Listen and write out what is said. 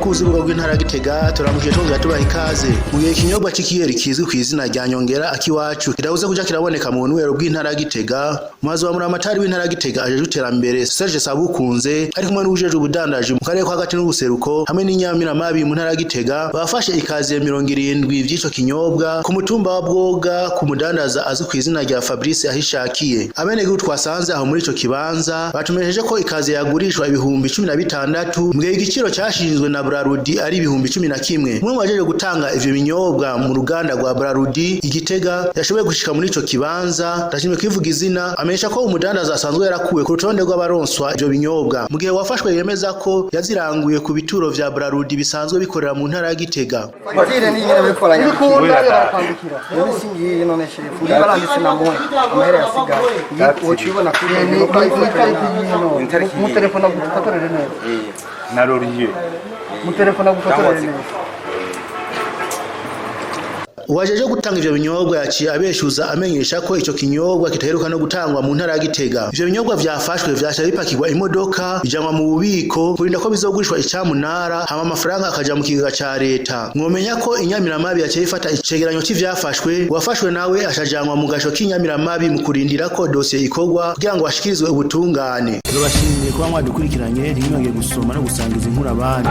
Abakuzi b'urugo rw'intara ya Gitega, turamukiye twongera tubaha ikaze. Mu gihe ikinyobwa c'ikiyeri kizwi kw'izina rya Nyongera akiwacu kidahuze kuja kiraboneka mu bunywero bw'intara ya Gitega, umuhazi wa Muramatari w'intara ya Gitega ajejwe iterambere, Serge Sabukunze, ari kumwe n'uwujejwe ubudandaji mu karere ko hagati n'ubuseruko hamwe n'inyamiramabi mu ntara ya Gitega, bafashe ikaziye 70 vy'ico kinyobwa ku mutumba wa Bwoga ku mudandaza azwi kw'izina rya Fabrice Ahishakiye. Abenegihugu twasanze aho muri ico kibanza batumenyesheje ko ikaziye yagurishwa 16,000, mu gihe igiciro cashinzwe na Brarudi ari 11,000. Umwe mu bajeje gutanga ivyo binyobwa mu ruganda rwa Brarudi Igitega yashoboye gushika muri ico kibanza, ndashimye kwivuga izina, amenyesha ko umudandaza asanzwe yarakuwe ku rutonde rw'abaronswa ivyo binyobwa, mu gihe wafashwe yemeza ko yaziranguye ku bituro vya Brarudi bisanzwe bikorera mu ntara ya Gitega. Fagitire ni nyine bariko baranyandikira. Ibikunda barakwandikira. None singiye, none shefu ngiye baranditse na moya amahera yasigaye woca ubibona kuri Ni itariki yihe none? Mutelefona gufotorere neza. Na Laurier. Mutelefona gufotorere neza. Uwajeje gutanga ivyo binyobwa yaciye abeshuza, amenyesha ko ico kinyobwa kitaheruka no gutangwa mu ntara ya Gitega. Ivyo binyobwa vyafashwe vyasha bipakirwa imodoka, bijanwa mu bubiko kurinda ko bizogurishwa icamunara, hama amafaranga akaja mu kigega ca leta. Mwomenya ko inyamiramabi yaciye ifata icegeranyo c'ivyafashwe, uwafashwe nawe ashajanwa mu gasho k'inyamiramabi mu kurindira ko dosiye ikorwa kugira ngo ashikirizwe ubutungane. Turabashimiye kuba mwadukurikiranye, ntimwibagire gusoma no gusangiza inkuru abandi.